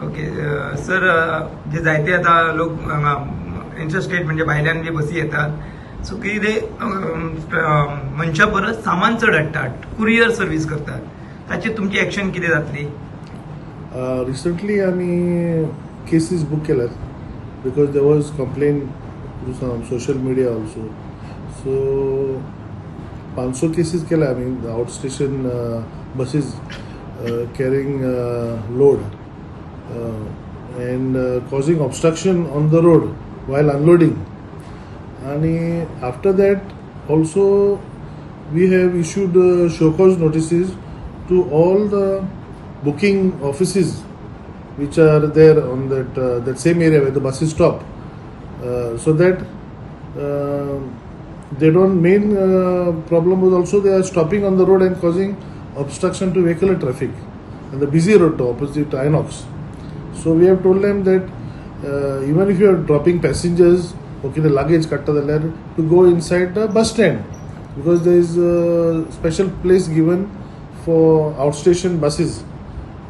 Okay sir, जे जायते आतां लोक हांगा इंटरस्टेट म्हणजे भायल्यान जे बसी येतात, सो कितें मनशा परस सामान चड हाडटात, कुरियर सर्वीस करतात, ताचेर तुमची एक्शन कितें जातली? रिसंटली आमी केसीस बूक केल्यात because there was complain through some social media also. So 500 cases केल्या आमी, out station buses carrying load and causing obstruction on the road while unloading. आणि after that also we have issued show cause notices to all the booking offices which are there on that same area where the buses stop, so that they don't. Main problem was also they are stopping on the road and causing obstruction to vehicular traffic and the busy road to opposite Inox. So we have told them that even if you are dropping passengers, okay, the luggage काडटा जाल्यार to go inside the bus stand because there is a special place given for outstation buses,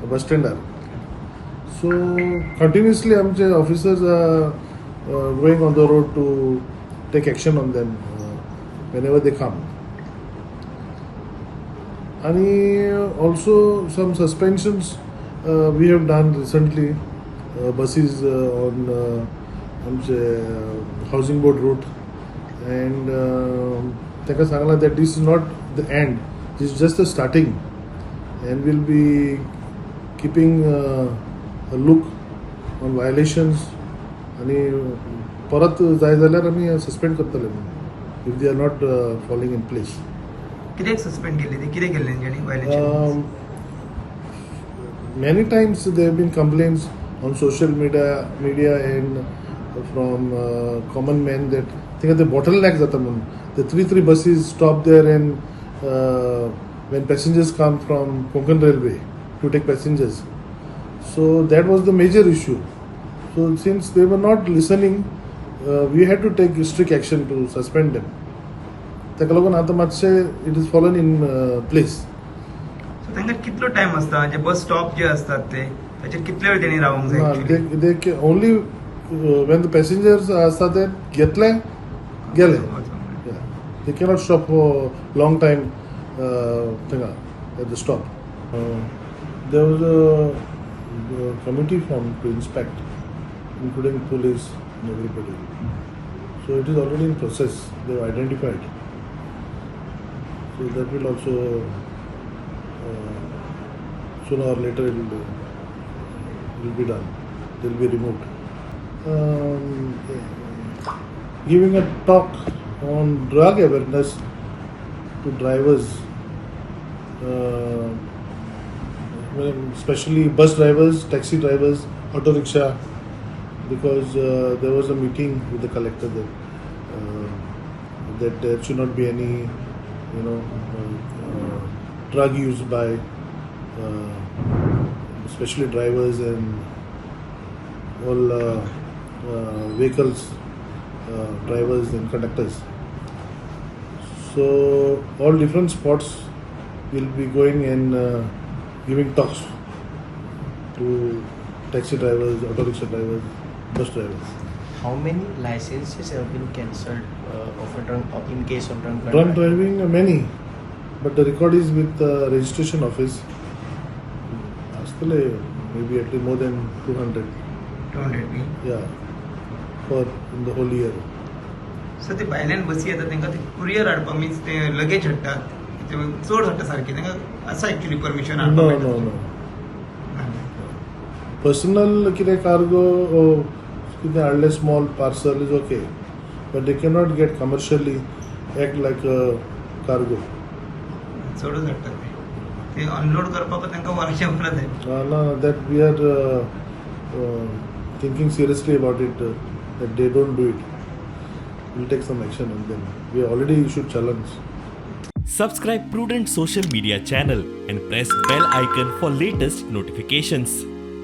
bus stand. So continuously आमचे officers are going on the road to take action on them whenever they come. आणि also some suspensions we have done recently, buses on आमचे housing board route and ताका सांगलां that this is not the end, this is just the starting and we'll be keeping a look on violations आणि परत जाय जाल्यार आमी suspend करतले if they are not following in place. कित्याक suspend केल्ली ती? कितें केल्लें तेंच्यांनी violation? Many times there have been complaints on social media and from common men that think the bottleneck जाता म्हणून the three three buses stop there and when passengers come from Konkan Railway to take passengers, so that was the major issue. So since they were not listening, we had to take strict action to suspend them. ताका लागून आतां मातशें it is fallen in place. So तांकां कितलो time आसता जे bus stop जे असतात ते, ताचेर कितले वेळ तेणी रावंक जाय ना, actually? They can only when the passengers आसता ते घेतले, गेले. Yeah. They cannot stop for long time Thanga at the stop. There was a committee formed to inspect, including police and everybody. So it is already in process. They have identified. So that will also sooner or later it will be done. They will be removed. Giving a talk on drug awareness to drivers, well, especially bus drivers, taxi drivers, auto rickshaw, because there was a meeting with the collector there that there should not be any drug use by especially drivers and all vehicles, drivers and conductors. So all different spots will be going and giving talks to taxi drivers, auto rickshaw drivers, bus drivers. How many licenses have been cancelled of a drunk in case of drunk Drunk driving, many, but the record is with the registration office. आसतले maybe at least more than 200. 200 B? Yeah, for in the whole year. So ते भायल्यान बसी येता, तांकां ते courier हाडपाक, means ते luggage हाडटात, ते चड हाडटा सारके, तांकां आसा एक्चुली परमिशन? No. Personal कितें कार्गो कितें हाडलें, small parcel is okay, but they cannot get commercially act like a cargo. चडूच हाडटात ते, ते अनलोड करपाक तांकां वरांचे वरां जाय. No, that we are thinking seriously about it, that they don't do it. We'll take some action on them. We already issued challans. Subscribe Prudent Social Media channel and press bell icon for latest notifications.